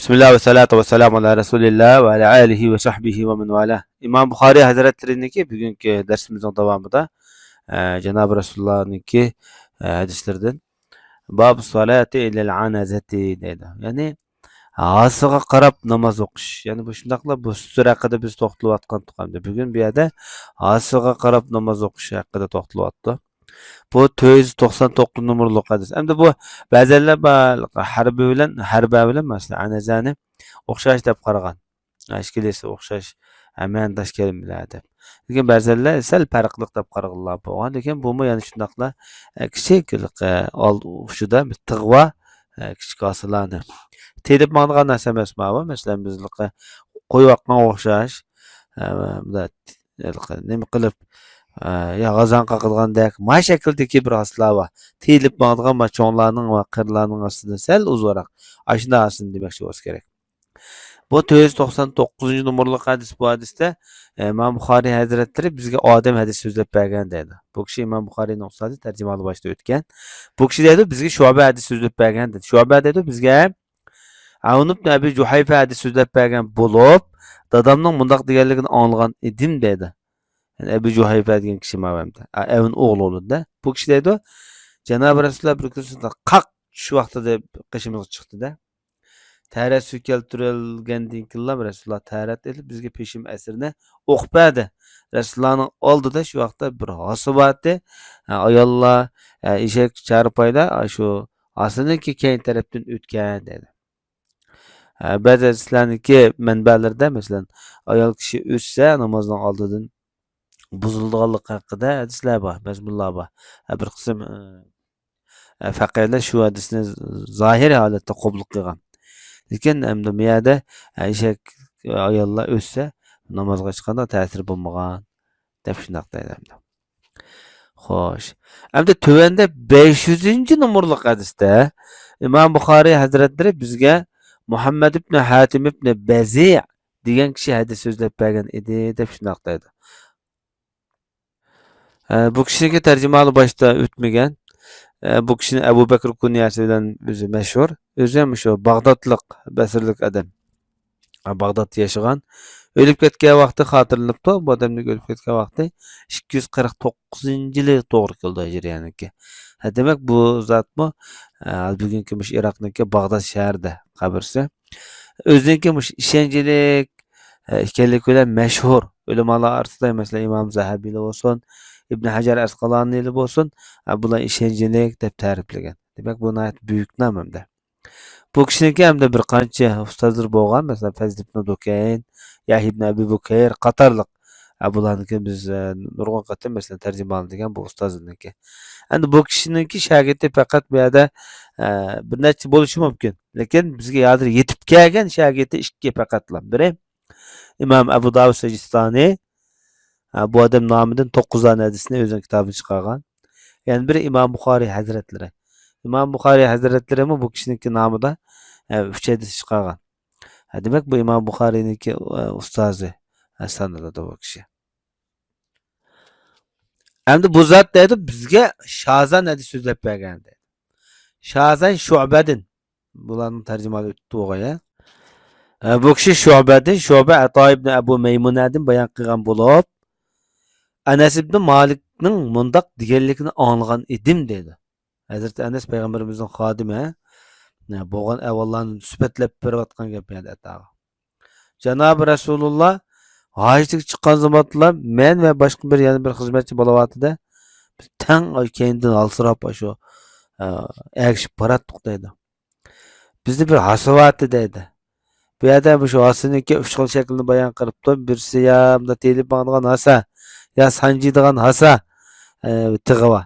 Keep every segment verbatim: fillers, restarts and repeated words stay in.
بىسمىللا ۋە سالاتۇ ۋە سالامۇ ئالا رەسۇلىللا ۋە ئالا ئالىھى ۋە سەھبىھى ۋە مەن ۋالا. ئىمام بۇخارىي ھەزرەتلىرىنىڭكى بۈگۈنكى دەرسىمىزنىڭ داۋامىدا، ئە، جانابى رەسۇلۇللانىڭكى، ئە، ھەدىسلىرىدىن، بابۇ سالاتى ئىلەل ئانازەتى دەيدۇ. يەنى ھاسىغا قاراپ ناماز ئوقۇش. يەنى بۇ شۇنداقلا بۇ سۈر ھەققىدە بىز توختىلىۋاتقان تۇقامدا. بۈگۈن بۇ يەردە ھاسىغا قاراپ ناماز ئوقۇش ھەققىدە توختىلىۋاتىدۇ. بۇ تۆت يۈز توقسان توققۇز نومۇرلۇق ھەدىس. ئەمدى بۇ بەزەنلەر بار، ھەربە بىلەن، ھەربە بىلەن، مەسىلەن، ئانازەنى ئوخشاش دەپ قارىغان. ئىككىلىسى ئوخشاش، ھە، مەنىداش كەلىمىلەر دەپ. لېكىن بەزەنلەر سەل پەرقلىق دەپ قارىغانلار بولغان. لېكىن بۇمۇ يەنە شۇنداقلا، ئە، كىچىك، ئە، ئالدى ئۇچىدا بىر تىغ بار، ئە، كىچىك ھاسىلارنى. تېيىلىپ ماڭىدىغان نەرسە ئەمەس ماۋۇ. مەسىلەن، بىز قويۇۋاتقانغا ئوخشاش، ئە، بۇنداق ھېلىقى نېمە قىلىپ، ئە، يا غازاڭ قاقىدىغاندەك، ما شەكىلدىكى بىر ھاسىلار بار. تېيىلىپ ماڭىدىغان ما چوڭلارنىڭ ۋە قېرىلارنىڭ ئاستىدا سەل ئۇزۇنراق. ئاشۇنداق ھاسىلنى دېمەكچى بولسا كېرەك. بۇ تۆت يۈز توقسان توققۇزىنچى نومۇرلۇق ھەدىس. بۇ ھەدىستە، ئە، ئىمام بۇخارىي ھەزرەتلىرى بىزگە ئادەم ھەدىس سۆزلەپ بەرگەن دەيدۇ. بۇ كىشى ئىمام بۇخارىينىڭ ئۇستازى، تەرجىمىھالى باشتا ئۆتكەن. بۇ كىشى دەيدۇ، بىزگە شۇئبە ھەدىس سۆزلەپ بەرگەن دەيدۇ. شۇئبە دەيدۇ، بىزگە ئەۋن ئىبن ئەبى جۇھەيفە ھەدىس سۆزلەپ بەرگەن بولۇپ، دادامنىڭ مۇنداق دېگەنلىكىنى ئاڭلىغان ئىدىم دەيدۇ. يەنى ئەبى جۇھەيفە دېگەن كىشى ماۋۇ ھەمدە. ئە، ئەۋن ئوغلى بولىدۇ-دە. بۇ كىشى دەيدۇ، جانابى رەسۇلۇللا بىر كۈنى قاق شۇ ۋاقىتتا دەپ قېشىمىزغا چىقتى-دە. تەرەت سۈيى كەلتۈرۈلگەندىن كېيىنلا رەسۇلۇللا تەرەت ئېلىپ، بىزگە پېشىم ئەسىرىنى ئوقۇپ بەردى. رەسۇلۇللانىڭ ئالدىدا شۇ ۋاقىتتا بىر ھاسا بار ئىدى. ھە، ئاياللار، ھە، ئېشەك، چارپايلار، ھە، شۇ ھاسىنىڭكى كەينى تەرەپتىن ئۆتكەن دەيدۇ. ھە، بەزى ھەدىسلەرنىڭكى مەنبەلىرىدە، مەسىلەن، ئايال كىشى ئۆتسە نامازنىڭ ئالدىدىن بۇزۇلىدىغانلىقى ھەققىدە ھەدىسلەر بار، مەزمۇنلار بار. ھە، بىر قىسىم، ئە، ئە، فەقىھلەر شۇ ھەدىسنى زاھىرىي ھالەتتە قوبۇل قىلغان. لېكىن ئەمدى بۇ يەردە، ئە، ئېشەك ئاياللار ئۆتسە، نامازغا ھېچقانداق تەسىرى بولمىغان، دەپ شۇنداق دەيدۇ ئەمدى. خوش. ئەمدى تۆۋەندە بەش يۈزىنچى نومۇرلۇق ھەدىستە ئىمام بۇخارىي ھەزرەتلىرى بىزگە مۇھەممەد ئىبنى ھاتىم ئىبنى بەزى دېگەن كىشى ھەدىس سۆزلەپ بەرگەن ئىدى، دەپ شۇنداق دەيدۇ. ئە، بۇ كىشىنىڭكى تەرجىمىھالى باشتا ئۆتمىگەن. ئە، بۇ كىشىنى ئەبۇ بەكرى كۇنيەسى بىلەن ئۆزى مەشھۇر. ئۆزى ھەم شۇ باغدادلىق، بەسرىلىك ئادەم. ئە، باغدادتا ياشىغان. ئۆلۈپ كەتكەن ۋاقتى خاتىرىلىنىپتۇ. بۇ ئادەمنىڭ ئۆلۈپ كەتكەن ۋاقتى ئىككى يۈز قىرىق توققۇزىنچى يىلى توغرا كېلىدۇ ھىجرىيەنىڭكى. ھە، دېمەك، بۇ زاتمۇ، ئە، بۈگۈنكى مۇشۇ ئىراقنىڭكى باغداد شەھىرىدە قەبرىسى. ئۆزىنىڭكى مۇشۇ ئىشەنچلىك، ئە، ئىكەنلىكى بىلەن مەشھۇر. ئۆلىمالار ئارىسىدا، مەسىلەن، ئىمام زەھەبىيلا بولسۇن، ئىبن ھەجەر ئەسقالانىلا بولسۇن، ئە، بۇلار ئىشەنچلىك دەپ تەرىپلىگەن. دېمەك، بۇ ناھايىتى بۈيۈك نام ھەمدە. بۇ كىشىنىڭكى ھەمدە بىر قانچە ئۇستازلىرى بولغان، مەسىلەن، فەزل ئىبن دۇكەين، يەھيا ئىبن ئەبى بۇكەير قاتارلىق. ئە، بۇلارنىڭكى بىز، ئە، نۇرغۇن قېتىم، مەسىلەن، تەرجىمىھالى دېگەن بۇ ئۇستازلىرىنىڭكى. ئەمدى بۇ كىشىنىڭكى شاگىرتى پەقەت بۇ يەردە، ئە، بىر نەچچە بولۇشى مۇمكىن. لېكىن بىزگە ھازىر يېتىپ كەلگەن شاگىرتى ئىككى پەقەتلا. بىرى ئىمام ئەبۇ داۋۇد سىجىستانى، ھە، بۇ ئادەم نامىدىن توققۇز دانە ھەدىسنى ئۆزىنىڭ كىتابىدا چىقارغان. يەنە بىرى ئىمام بۇخارىي ھەزرەتلىرى. ئىمام بۇخارىي ھەزرەتلىرىمۇ بۇ كىشىنىڭكى نامىدا، ھە، ئۈچ ھەدىس چىقارغان. ھە، دېمەك، بۇ ئىمام بۇخارىينىڭكى، ئە، ئۇستازى، ھە، سانىلىدۇ بۇ كىشى. ئەمدى بۇ زات دەيدۇ، بىزگە شازان ھەدىس سۆزلەپ بەرگەن دەيدۇ. شازان شۇبەدىن. بۇلارنىڭ تەرجىمىھالى ئۆتتى بولغاي، ھە. ئە، بۇ كىشى شۇبەدىن، شۇبە ئەتا ئىبن ئەبۇ مەيمۇنەدىن بايان قىلغان بولۇپ، ئەنەس ئىبن مالىكنىڭ مۇنداق دېگەنلىكىنى ئاڭلىغان ئىدىم دەيدۇ. ھەزرىتى ئەنەس پەيغەمبىرىمىزنىڭ خادىمى، ھە، بولغان ئەھۋاللارنى سۈپەتلەپ بېرىۋاتقان گەپ يەنى ئەتاغا. جانابى رەسۇلۇللا ھاجەتكە چىققان زاماندا مەن ۋە باشقا بىر يەنە بىر خىزمەتچى بولۇۋاتىدۇ. بىز تەڭ كەينىدىن ھالسىراپ ئاشۇ، ئە، ئەگىشىپ باراتتۇق دەيدۇ. بىزنى بىر ھاسا ئۇرۇۋاتتى دەيدۇ. بۇ يەردە مۇشۇ ھاسىنىڭكى ئۈچ خىل شەكلىنى بايان قىلىپتۇ. بىرسى يا مۇنداق تېيىلىپ ماڭىدىغان ھاسا، يا سانجىيدىغان ھاسا، ئە، تىغى بار.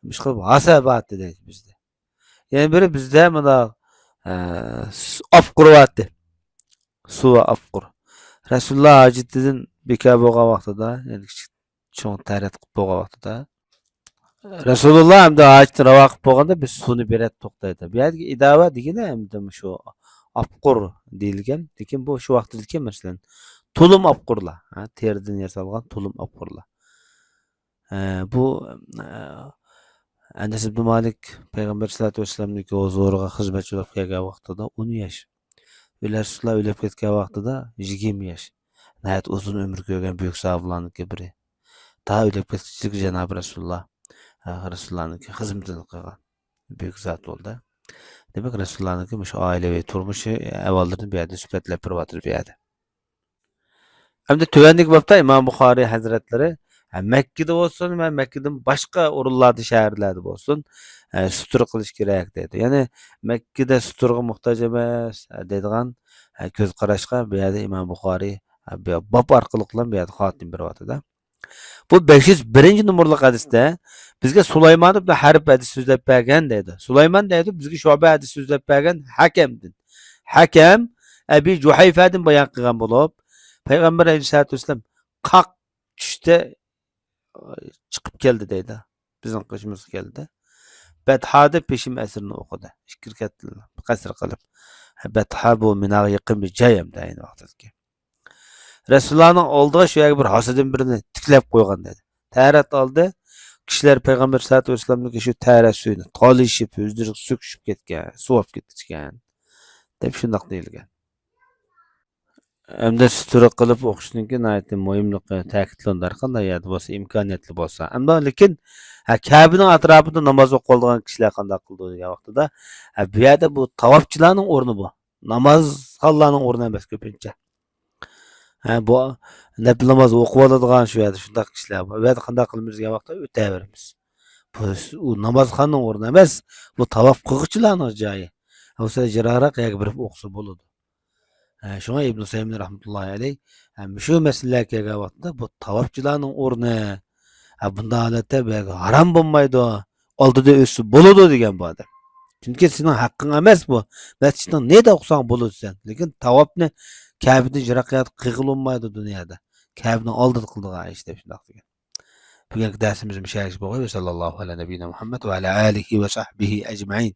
مۇشۇ خىل ھاسا بارتتى دەيدۇ بىزدە. يەنە بىرى بىزدە مۇنداق، ئە، س-، ئاپقۇر بارتتى. سۇ ۋە ئاپقۇر. رەسۇلۇللا ھاجىتىدىن بىكار بولغان ۋاقتىدا، يەنى كىچىك چوڭ تەرەت قىلىپ بولغان ۋاقتىدا، رەسۇلۇللا ئەمدى ھاجىتىنى راۋا قىلىپ بولغاندا بىز سۇنى بېرەتتۇق دەيدۇ. بۇ يەردىكى ئىداۋە دېگىنى ئەمدى مۇشۇ ئاپقۇر دېيىلگەن. لېكىن بۇ شۇ ۋاقىتتىكى، مەسىلەن، تۇلۇم ئاپقۇرلار. ھە، تېرىدىن ياسالغان تۇلۇم ئاپقۇرلار. ھە، بۇ، ئە، ئەنەس ئىبنى مالىك پەيغەمبەر سەللەللاھۇ ئەلەيھى ۋەسەللەمنىڭكى ھۇزۇرىغا خىزمەتچى بولۇپ كەلگەن ۋاقتىدا ئون ياش. ئۆلە رەسۇلۇللا ئۆلۈپ كەتكەن ۋاقتىدا يىگىرمە ياش. ناھايىتى ئۇزۇن ئۆمۈر كۆرگەن بۈيۈك ساھابىلارنىڭكى بىرى. تا ئۆلۈپ كەتكۈچىلىك جانابى رەسۇلۇللا، ھە، رەسۇلۇللانىڭكى خىزمىتىنى قىلغان بۈيۈك زات بولدى. دېمەك، رەسۇلۇللانىڭكى مۇشۇ ئائىلىۋى تۇرمۇشى ئەھۋاللىرىنى بۇ يەردە سۈپەتلەپ بېرىۋاتىدۇ بۇ يەردە. ئەمدى تۆۋەندىكى بابتا ئىمام بۇخارىي ھەزرەتلىرى، ھە، مەككىدە بولسۇن ۋە مەككىدىن باشقا ئورۇنلاردا، شەھەرلەردە بولسۇن، ھە، سۇترا قىلىش كېرەك دەيدۇ. يەنى مەككىدە سۇترىغا موھتاج ئەمەس، ھە، دەيدىغان، ھە، كۆز قاراشقا بۇ يەردە ئىمام بۇخارىي، ھە، بۇ باب ئارقىلىقلا بۇ يەردە خاتىمە بېرىۋاتىدۇ. بۇ بەش يۈز بىرىنچى نومۇرلۇق ھەدىستە بىزگە سۇلايمان ئىبن ھەرب ھەدىس سۆزلەپ بەرگەن دەيدۇ. سۇلايمان دەيدۇ، بىزگە شۇبە ھەدىس سۆزلەپ بەرگەن ھەكەمدىن. ھەكەم ئەبى جۇھەيفەدىن بايان قىلغان بولۇپ، پەيغەمبەر ئەلەيھىسسالاتۇ ۋەسسالام قاق چۈشتە، ئى، چىقىپ كەلدى دەيدۇ. بىزنىڭ قېشىمىزغا كەلدى. بەتھادا پېشىم ئەسىرىنى ئوقۇدى. ئىككى رەكەت قەسىر قىلىپ. بەتھا بۇ مىناغا يېقىن بىر جاي ئەمدى ئەينى ۋاقىتتىكى. رەسۇلۇللانىڭ ئالدىغا شۇ يەرگە بىر ھاسىدىن بىرنى تىكلەپ قويغان دەيدۇ. تەھارەت ئالدى. كىشىلەر پەيغەمبەر سەللەللاھۇ ئەلەيھى ۋەسەللەمنىڭكى شۇ تەھارەت سۈيىنى تالىشىپ، ئۆزلىرىگە سۈكۈشۈپ كەتكەن، سۇۋاپ كەتكەن، دەپ شۇنداق دېيىلگەن. ھەمدە سۈترە قىلىپ ئوقۇشنىڭكى ناھايىتى مۇھىملىقى تەكىتلىنىدۇ، ھەرقانداق يەردە بولسا، ئىمكانىيەتلىك بولسا. ئەمما لېكىن، ھە، كەبىنىڭ ئەتراپىدا ناماز ئوقۇۋالىدىغان كىشىلەر قانداق قىلىدۇ دېگەن ۋاقتىدا، ھە، بۇ يەردە بۇ تاۋاپچىلارنىڭ ئورنى بۇ. نامازخانلارنىڭ ئورنى ئەمەس كۆپىنچە. ھە، بۇ نەپىل ناماز ئوقۇۋالىدىغان شۇ يەردە شۇنداق كىشىلەر بار. ئۇ يەردە قانداق قىلىمىز دېگەن ۋاقىتتا ئۆتەۋېرىمىز. بۇ، ئۇ نامازخاننىڭ ئورنى ئەمەس، بۇ تاۋاپ قىلغۇچىلارنىڭ جايى. بولسا يىراقراق يەرگە بېرىپ ئوقۇسا بولىدۇ. ھە، شۇڭا ئىبن ئۇسەيمىن رەھمەتۇللاھى ئەلەيھ، ھە، مۇشۇ مەسىلىلەرگە كەلگەن ۋاقتىدا بۇ تاۋاپچىلارنىڭ ئورنى. ھە، بۇنداق ھالەتتە بۇ يەرگە ھارام بولمايدۇ، ئالدىدا ئۆتسە بولىدۇ دېگەن بۇ ئادەم. چۈنكى سېنىڭ ھەققىڭ ئەمەس بۇ. مەسچىتنىڭ نېرىدە ئوقۇساڭ بولىدۇ سەن. لېكىن تاۋاپنى كەبىدىن يىراق يەردە قىلغىلى بولمايدۇ دۇنيادا. كەبىنىڭ ئالدىدا قىلىدىغان ئىش دەپ شۇنداق دېگەن. بۈگۈنكى دەرسىمىز مۇشۇ يەرگىچە بولغاي. ۋە ساللاللاھۇ ئەلا نەبىينا مۇھەممەد ۋە ئەلا ئالىھى ۋە سەھبىھى ئەجمەئىن.